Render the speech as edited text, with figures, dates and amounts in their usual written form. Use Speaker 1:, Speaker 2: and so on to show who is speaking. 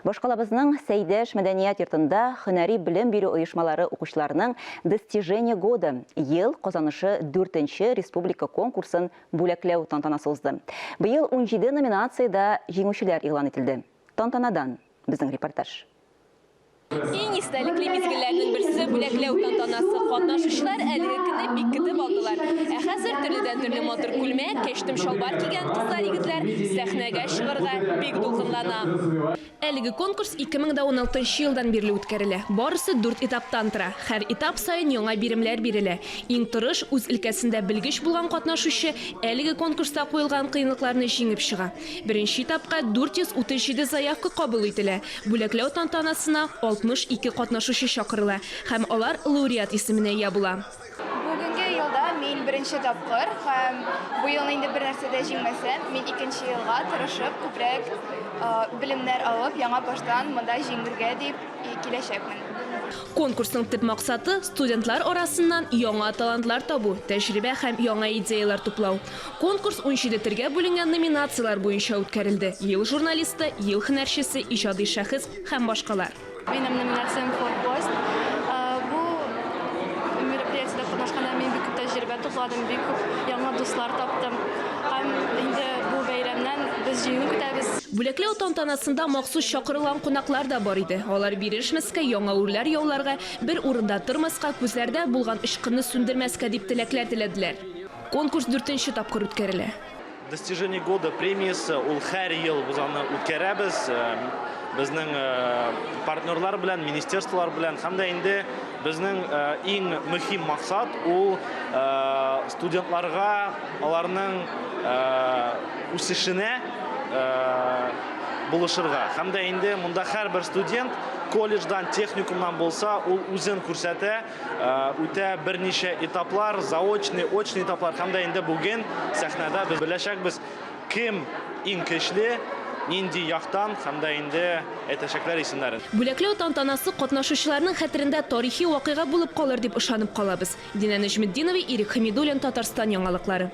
Speaker 1: Башкалабызның Сәйдәш мәдәният йортында һөнәри белем бирү оешмалары укучыларының Достижение года, Ел казанышы дүртенче республика конкурсын бүләкләү тантанасы узды. Быел 17 номинациядә җиңүчеләр игълан ителде. Тантанадан безнең репортаж.
Speaker 2: Иң истәлекле мизгелләрнең берсе бүләкләү тантанасы. Катнашучылар әлеге көнне бик көтеп алдылар. Ә хәзер төрледән-төрле матур күлмәк, кәчтүм-чалбар кигән кызлар-егетләр сәхнәгә чыгарга бик дулкынлана. Әлеге конкурс 2016 нчы елдан бирле үткәрелә. Барысы дүрт этаптан тора. Һәр этап саен яңа биремнәр бирелә. Иң тырыш, үз өлкәсендә белгеч булган катнашучы әлеге конкурста куелган кыенлыкларны җиңеп чыга. Беренче этапка 437 заявка кабул ителә. Бүләкләү тантанасына 62 катнашучы чакырыла һәм алар лауреат исеменә ия була.
Speaker 3: Бүгенге елда мин беренче тапкыр һәм бу елны инде бер нәрсә дә җиңмәсәм, мин икенче елга тырышып, күбрәк белемнәр алып, яңа баштан монда җиңергә дип киләчәкмен.
Speaker 2: Конкурсның төп максаты, студентлар арасыннан яңа талантлар табу, тәҗрибә һәм яңа идеяләр туплау. Конкурс 17 төргә бүленгән номинацияләр буенча үткәрелде, Ел журналисты, Ел һөнәрчесе, Иҗади шәхес һәм башкалар.
Speaker 4: Минем номинациям Форпост. Бу мероприятиедә катнашканда мин бик күп тәҗрибә тупладым, бик күп яңа дуслар таптым. Һәм инде бу бәйрәмнән без җиңү көтәбез.
Speaker 2: Бүләкләү тантанасында махсус чакырылган кунаклар да бар иде. Алар бирешмәскә, яңа үрләр яуларга, бер урында тормаска, күзләрдә булган очкынны сүндермәскә дип теләкләр теләделәр. Конкурс дүртенче тапкыр үткәрелә.
Speaker 5: Достижение года премиясе ул һәр ел без аны үткәрәбез. Безнең партнерлар белән, министерстволар белән һәм дә инде безнең иң мөһим максат ул студентларга аларның үсешенә булышырга. Һәм дә инде монда һәрбер студент колледждан, техникумнан булса, ул үзен күрсәтә. Үтә берничә этаплар, заочный, очный этаплар һәм дә инде бүген сәхнәдә без беләчәкбез, кем иң көчле, нинди яктан һәм дә инде әйтәчәкләр исемнәрен.
Speaker 2: Бүләкләү тантанасы катнашучыларның хәтерендә тарихи вакыйга булып калыр дип ышанып калабыз. Динә Нәҗметдинова, Ирек Хәмидуллин, Татарстан яңалыклары.